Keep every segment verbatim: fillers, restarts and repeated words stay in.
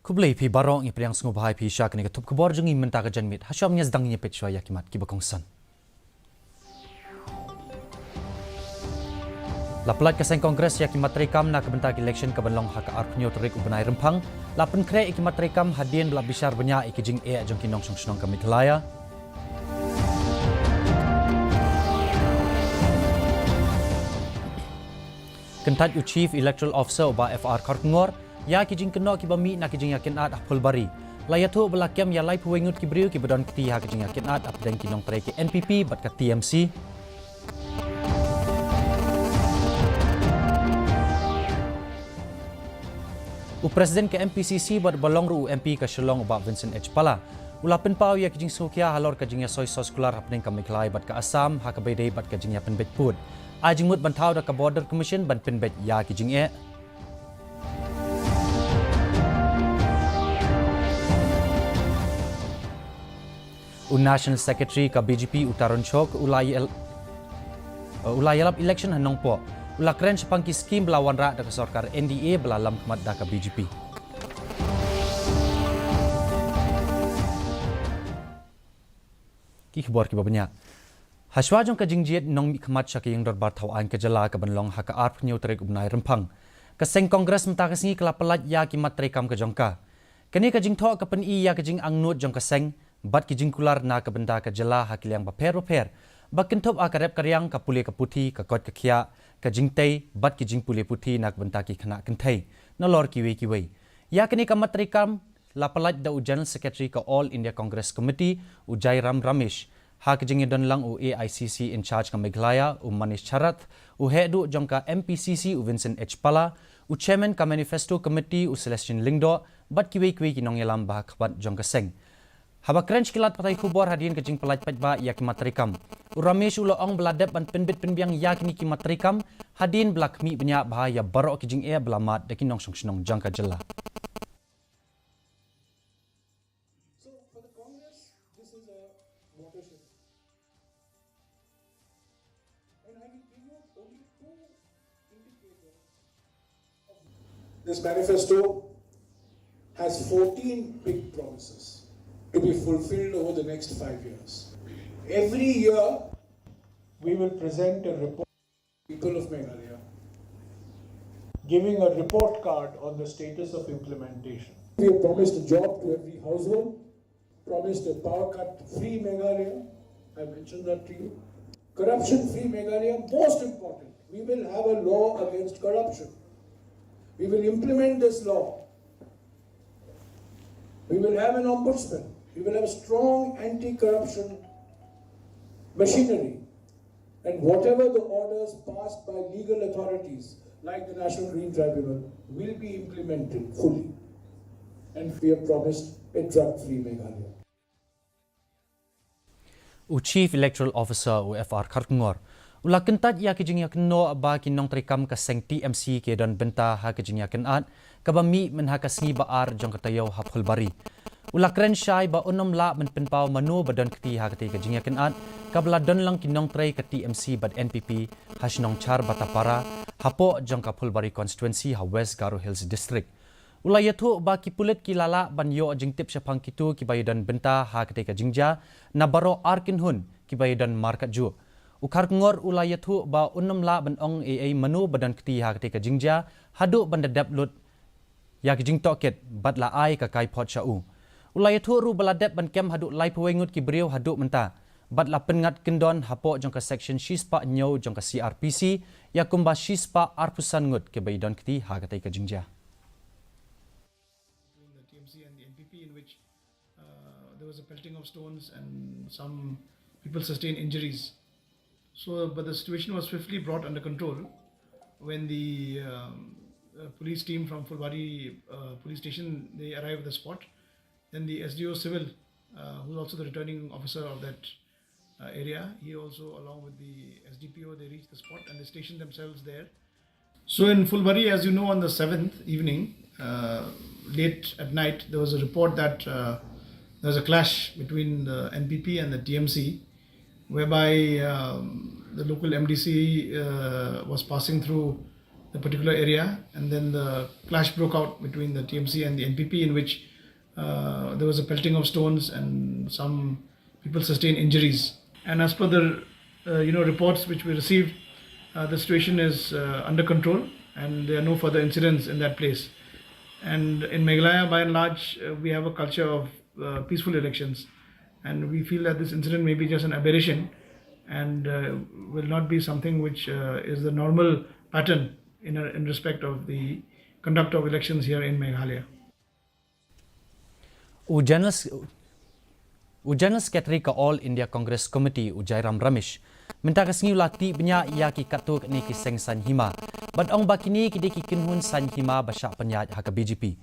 Khublei phi baroh, ngi pdiang sngewbha ïa phi sha kane ka thup khubor jong ngi mynta ka janmiet. Hashwa ngi sdang ngi peit shuwa ïa ki mat kiba kongsan. La pyllait ka seng Congress ïa ki mat treikam na ka bynta ka election kaban long ha ka arphew hynñiew tarik u bnai Rymphang. La pynkhreh ïa ki mat treikam hadien ba la bishar bniah ïa ki jingeh jong ki nongshong shnong ka Meghalaya. Kyntait u Chief Electoral Officer u Bah F R Kharkongor ïa ki jingkynnoh kiba mih na ki jingïakynad ha Phulbari. La ïathuh ba la kem ïa laiphew wei ngut ki briew kiba don kti ha ki jingïakynad hapdeng ki nongtrei ka N P P bad ka T M C. U President ka M P C C bad ba long ruh u M P ka Shillong u Bah Vincent H Pala u la pynpaw ïa ki jingsngewkhia halor ka jingïasoi soskular hapdeng ka Meghalaya bad ka Assam ha kaba ïadei bad ka jingïapynbeit pud. Ai jingmut ban thaw da ka Border Commission ban pynbeit ïa ki jingeh. U National Secretary ka B J P u Tarun Chugh u la ïal-, u la ïalap election ha Nongpoh. U la kren shaphang ki skim ba la wanrah da ka sorkar N D A ba la lam khmat da ka B J P. Ki khubor kiba bniah. Hashwa jong ka jingjied nongmihkhmat sha ka ïing dorbar thaw aiñ ka jylla kaban long ha ka arphew hynñiew tarik u bnai Rymphang, ka seng Congress mynta ka sngi ka la pyllait ïa ki mat treikam ka jong ka. Kane ka jingthoh ka pyni ïa ka jingangnud jong ka seng bad ki jingkular na ka bynta ka jylla ha ki liang bapher bapher, ba kynthup ha ka rep ka riang, ka pule ka puthi, ka koit ka khiah, ka jingtei bad ki jingpule puthi na ka bynta ki khynnah kynthei, nalor kiwei kiwei. Ïa kane ka mat treikam la pyllait da u General Secretary ka All India Congress Committee u Jairam Ramesh, ha ka jingïadon lang u A I C C in charge ka Meghalaya u Manish Charath, u heh duh jong ka M P C C u Vincent H Pala, u Chairman ka Manifesto Committee u Celestine Lyngdoh bad kiwei kiwei ki nongïalam ba ha khmat jong ka seng. Haba kren sha ki lad pathai khubor hadien ka jingpyllait paidbah ïa ki mat treikam, u Ramesh u la ong ba la dep ban pynbit pynbiang ïa kine ki mat treikam hadien ba la khmih bniah bha ïa baroh ki jingeh ba la mad da ki nongshong shnong jong ka jylla. So for the Congress, this is a watershed. And I will give you only two indicators. This manifesto has fourteen big promises to be fulfilled over the next five years. Every year, we will present a report. People of Meghalaya, giving a report card on the status of implementation. We have promised a job to every household, promised a power cut free Meghalaya. I mentioned that to you. Corruption free Meghalaya, most important. We will have a law against corruption. We will implement this law. We will have an ombudsman. We will have a strong anti-corruption machinery. And whatever the orders passed by legal authorities, like the National Green Tribunal, will be implemented fully. And we have promised a drug-free Meghalaya. U Chief Electoral Officer u F R Kharkongor u la kyntait ïa ki jingïakynnoh ba ki nongtreikam ka seng T M C ki don bynta ha ka jingïakynad kaba mih myn ha ka sngi ba ar jong ka taïew ha Phulbari. U la kren shai ba un ym lah ban pynpaw mano ba don kti ha katei ka jingïakynad kaba la don lang ki nongtrei ka T M C bad N P P ha shnong Char Batapara, hapoh jong ka Phulbari constituency ha West Garo Hills District. U la ïathuh ba ki pulit ki la lah ban ïoh jingtip shaphang kito kiba ïadon bynta ha katei ka jingjia na baroh ar kynhun kiba ïadon markatjuh. U Kharkongor u la ïathuh ba un ym lah ban ong ei ei mano ba don kti ha katei ka jingjia haduh ban da dep lut ïa ki jingtohkit bad la ai ka kaiphod sha u. U la ïathuh ruh ba la dep ban kem haduh laiphew wei ngut ki briew haduh mynta bad la pynngat kyndon hapoh jong ka section shispah hynñiew jong ka C R P C ïa kumba shispah arphew san ngut kiba ïadon kti ha katei ka jingjia. Between the T M C and the N P P, in which, uh, there was a pelting of stones and some people sustained injuries. So, but the situation was swiftly brought under control when the, um, uh, police team from Phulbari, uh, police station, they arrived at the spot. Then the S D O Civil, uh, who's also the returning officer of that, uh, area, he also, along with the S D P O, they reached the spot and they stationed themselves there. So in Phulbari, as you know, on the seventh evening, uh, late at night, there was a report that, uh, there was a clash between the N P P and the T M C, whereby, um, the local M D C, uh, was passing through the particular area, and then the clash broke out between the T M C and the N P P, in which uh, there was a pelting of stones and some people sustained injuries. And as per the uh, you know reports which we received, uh, the situation is uh, under control, and there are no further incidents in that place. And in Meghalaya, by and large, uh, we have a culture of uh, peaceful elections, and we feel that this incident may be just an aberration and uh, will not be something which uh, is the normal pattern in, in respect of the conduct of elections here in Meghalaya. U General, u General Secretary ka All India Congress Committee, u Jairam Ramesh, mynta ka sngi u la tih bniah ïa ki katto katne ki seng saiñ hima bad ong ba kine ki dei ki kynhun saiñ hima ba shah pynïaid ha ka B J P.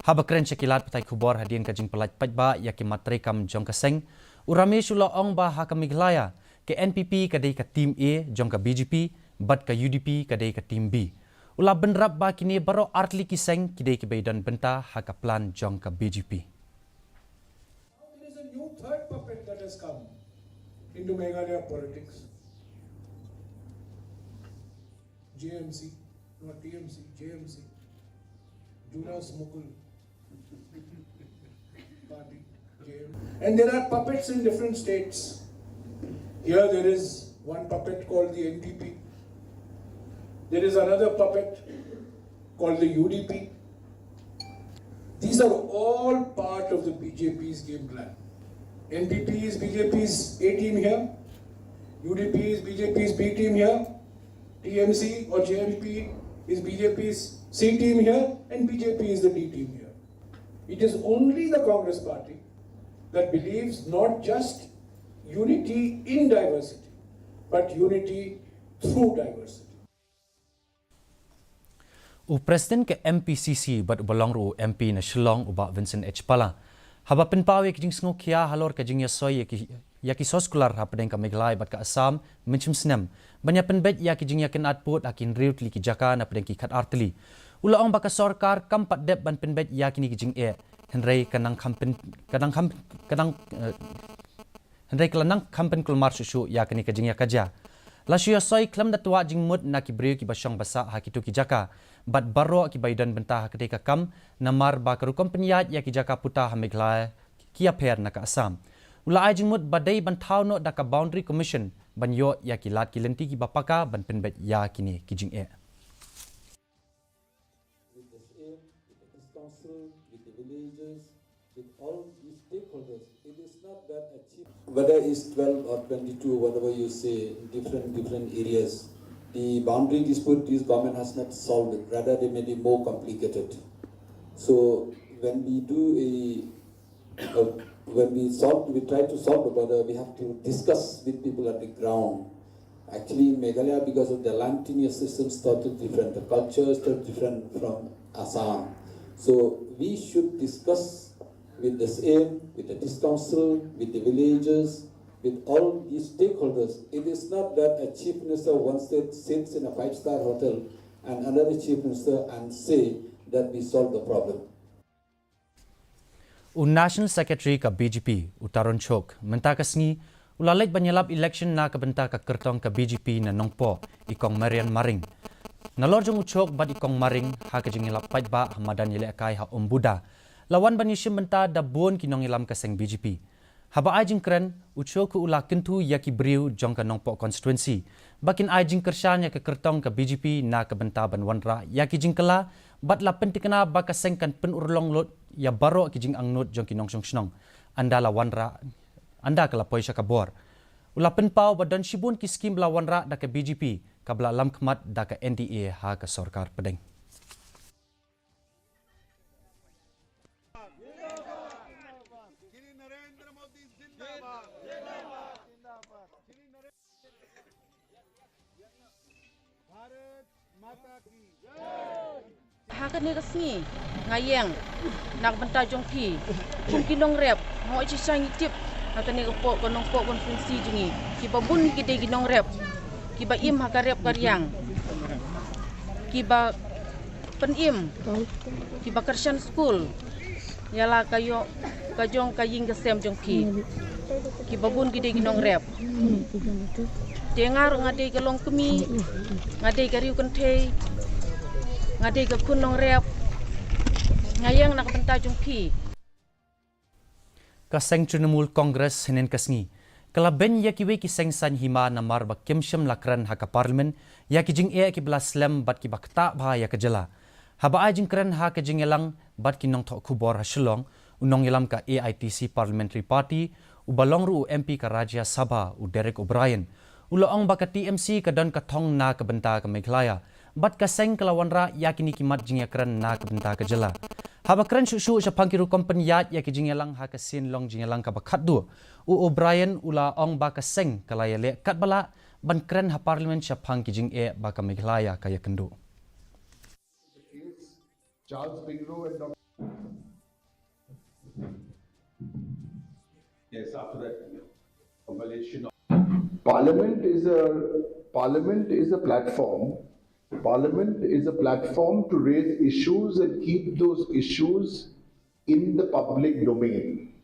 Haba kren sha ki lad pathai khubor hadien ka jingpyllait paidbah ïa ki mat treikam jong ka seng, u Ramesh u la ong ba ha ka Meghalaya, ka N P P ka dei ka team A jong ka B J P bad ka U D P ka dei ka team B. U la bynrap ba kine baroh artylli ki seng ki dei kiba ïadon bynta ha ka plan jong ka B J P. There is a new third puppet that has come into Meghalaya politics. J M C, not T M C, J M C. Jonas Mukul Party, J M C. And there are puppets in different states. Here there is one puppet called the N P P. There is another puppet called the U D P. These are all part of the B J P's game plan. N P P is B J P's A team here, U D P is B J P's B team here, T M C or J M P is B J P's C team here, and B J P is the D team here. It is only the Congress party that believes not just unity in diversity, but unity through diversity. U President ka M P C C bad uba long ruh u M P na Shillong, u Bah Vincent H Pala, haba pynpaw ïa ki jingsngewkhia halor ka jingïasoi ïa ki, ïa ki soskular hapdeng ka Meghalaya bad ka Assam mynshem snem ban ïa pynbeit ïa ki jingïakynad pud ha ki hynriew tylli ki jaka napdeng ki khatar tylli. U la ong ba ka sorkar kam pat dep ban pynbeit ïa kine ki jingeh, hynrei ka nang kham pyn, ka nang kham, ka nang, eh, hynrei ka la nang kham pynkulmar shuh shuh ïa kane ka jingïakajia. La shu ïasoi khlem da twah jingmut na ki briew kiba shong ba sah ha kito ki jaka bad baroh kiba ïadon bynta ha katei ka kam, namar ba ka rukom pynïaid ïa ki jaka puta ha Meghalaya ki ïapher na ka Assam. U la ai jingmut ba dei ban thaw noh da ka Boundary Commission ban ïoh ïa ki lad ki lynti kiba paka ban pynbeit ïa kine ki jingeh. With the same, with the district council, with the villages, with all the stakeholders. It is not that a chief, whether it's twelve or twenty-two, whatever you say, different, different areas. The boundary dispute, this government has not solved it. Rather, they made it more complicated. So when we do a, a when we solve, we try to solve the border, we have to discuss with people at the ground. Actually, in Meghalaya, because of the land tenure system, is totally different. The culture is totally different from Assam. So we should discuss with the same, with the district council, with the villages, with all these stakeholders. It is not that a chief minister of one state sits in a five-star hotel and another chief minister and say that we solve the problem. U National Secretary ka B J P, u Tarun Chugh, mynta ka sngi u la leit ban ïalap election na ka bynta ka kyrtong ka B J P na Nongpoh, i Kong Marian Maring. Nalor jong u Chugh bad i Kong Maring ha ka jingïalap paidbah ha madan ïalehkai ha Umbuda, la wan ban ïashim bynta da bun ki nongïalam ka seng B J P. Haba ai jingkren, u Chugh u la kyntu ïa ki briew jong ka Nongpoh constituency ba kin ai jingkyrshan ïa ka kyrtong ka B J P na ka bynta ban wanrah ïa ki jingkylla, bad la pyntikna ba ka seng kan pynurlong lut ïa baroh ki jingangnud jong ki nongshong shnong ynda la wanrah, ynda ka la poi sha ka bor. U la pynpaw ba don shibun ki skim ba la wanrah da ka B J P kaba la lamkhmat da ka N D A ha ka sorkar pdeng. Ha kane ka sngi nga ïeng na ka bynta jong phi kum ki nongrep. Nga ong shisha ngi tip ha kane ka pdeng ka Nongpoh constituency jong ngi, kiba bun ki dei ki nongrep kiba im ha ka rep ka riang, kiba pynim, kiba kyrshan skul ïa la ka ïoh ka jong ka ïing ka sem jong phi. Kiba bun ki dei ki nongrep. Te nga ruh nga dei ka longkmie, nga dei ka riewkynthei, Ade ka khun nongrep, nga ïeng na ka bynta jong phi. Ka seng Trinamool Congress hynnin ka sngi ka la beiñ ïa kiwei ki seng saiñ hima namar ba kim shym la kren ha ka Parliament ïa ki jingeh kiba la slem bad kiba ktah bha ïa ka jylla. Haba ai jingkren ha ka jingïalang bad ki nongthoh khubor ha Shillong, u nongïalam ka A I T C Parliamentary Party, uba long ruh u M P ka Rajya Sabha, u Derek O'Brien, u la ong ba ka T M C ka don ka thong na ka bynta ka Meghalaya bad ka seng ka la wanrah ïa kine ki mat jingïakren na ka bynta ka jylla. Haba kren shuh shuh shaphang ki rukom pynïaid ïa ki jingïalang ha ka sien long jingïalang kaba khatduh, u O'Brien u la ong ba ka seng ka la ïaleh katba lah ban kren ha Parliament shaphang ki jingeh ba ka Meghalaya ka ïakynduh. Charles Bingrow and Doctor Yes, after that, a Malaysian. Parliament is a, Parliament is a platform. Parliament is a platform to raise issues and keep those issues in the public domain.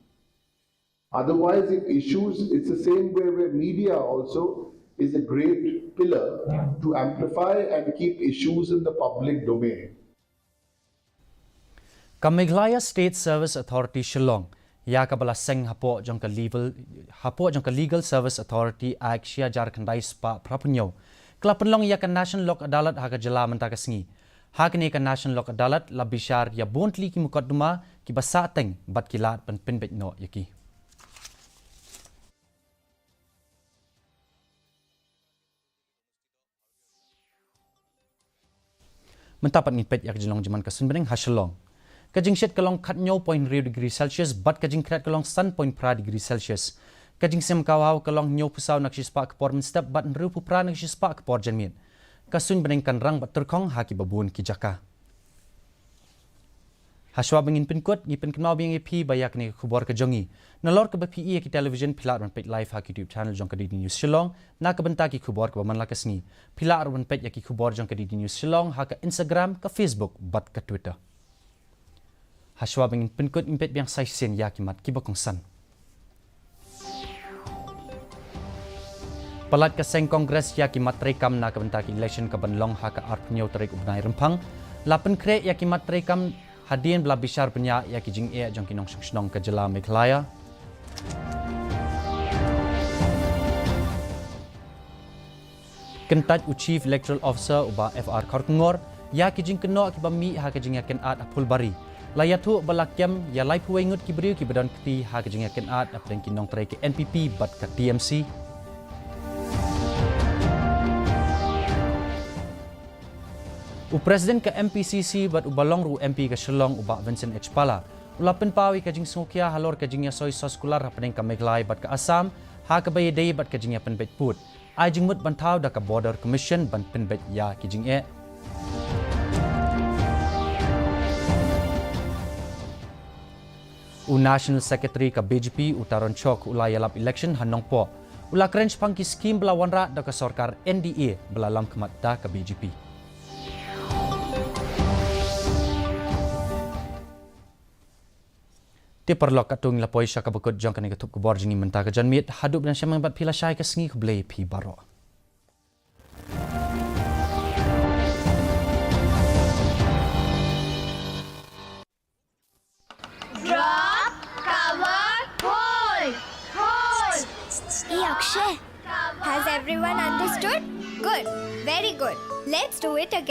Otherwise, if issues, it's the same way where media also is a great pillar to amplify and keep issues in the public domain. Ka Meghalaya State Service Authority Shillong, ïa kaba la seng hapoh jong ka legal, hapoh jong ka Legal Service Authority Act shi hajar khyndai spah phra phew hynñiew, ka la pynlong ïa ka National Lok Adalat ha ka jylla mynta ka sngi. Ha kane ka National Lok Adalat la bishar ïa bun tylli ki mukotduma kiba sahteng bad ki lad ban pynbeit noh ïa ki. Mynta pat ngin peit ïa ka jinglong jingman ka suiñbneng ha Shillong. Ka jingshit ka long khathynñiew point hynriew degree Celsius bad ka jingkhriat ka long san point phra degree Celsius. Ka jingsem kawhaw ka long hynñiewphew saw na ka shispah ka por mynstep bad hynriewphew phra na ka shispah ka por janmiet. Ka suiñbneng kan rang bad tyrkhong ha kiba bun ki jaka. Hashwa ba ngin pynkut, ngi pynkynmaw biang ïa phi ba ïa kane ka khubor ka jong ngi, nalor kaba phi ïohi ïa ki television, phi lah ruh ban peit live ha ka YouTube channel jong ka D D News Shillong na ka bynta ki khubor kaba man la ka sngi. Phi lah ruh ban peit ïa ki khubor jong ka D D News Shillong ha ka Instagram, ka Facebook bad ka Twitter. Hashwa ba ngin pynkut, ngin peit biang sa shisien ïa ki mat kiba kongsan. Palat ka seng Congress ïa ki mat treikam na ka bynta ka election kaban long ha ka arphew hynñiew tarik u bnai Rymphang, la pynkhreh ïa ki mat treikam hadien ba la bishar bniah ïa ki jingeh jong ki nongshong shnong ka jylla Meghalaya. Kyntait u Chief Electoral Officer u Bah F R Kharkongor ïa ki jingkynnoh kiba mih ha ka jingïakynad ha Phulbari. La ïathuh ba la kem ïa laiphew wei ngut ki briew kiba don kti ha ka jingïakynad hapdeng ki nongtrei ka N P P bad ka T M C. U President ka M P C C bad uba long ruh u M P ka Shillong u Bah Vincent H Pala u la pynpaw ïa ka jingsngewkhia halor ka jingïasoi soskular hapdeng ka Meghalaya bad ka Assam ha kaba ïadei bad ka jingïapynbeit pud. Ai jingmut ban thaw da ka Border Commission ban pynbeit ïa ki jingeh. U National Secretary ka B J P u Taron Chok u la ïalap election ha Nongpoh. U la kren shaphang ki skim ba la wanrah da ka sorkar N D A ba la lam khmat da ka B J P. Te paralok, katto ngi la poi sha kaba kut jong kane ka thup khubor jong ngi mynta ka janmiet. Haduh ban ïashem bad phi lashai ka sngi, khublei phi baroh. Drop, cover, hold, hold. Hey, Akshay, has everyone understood? Good, very good. Let's do it again.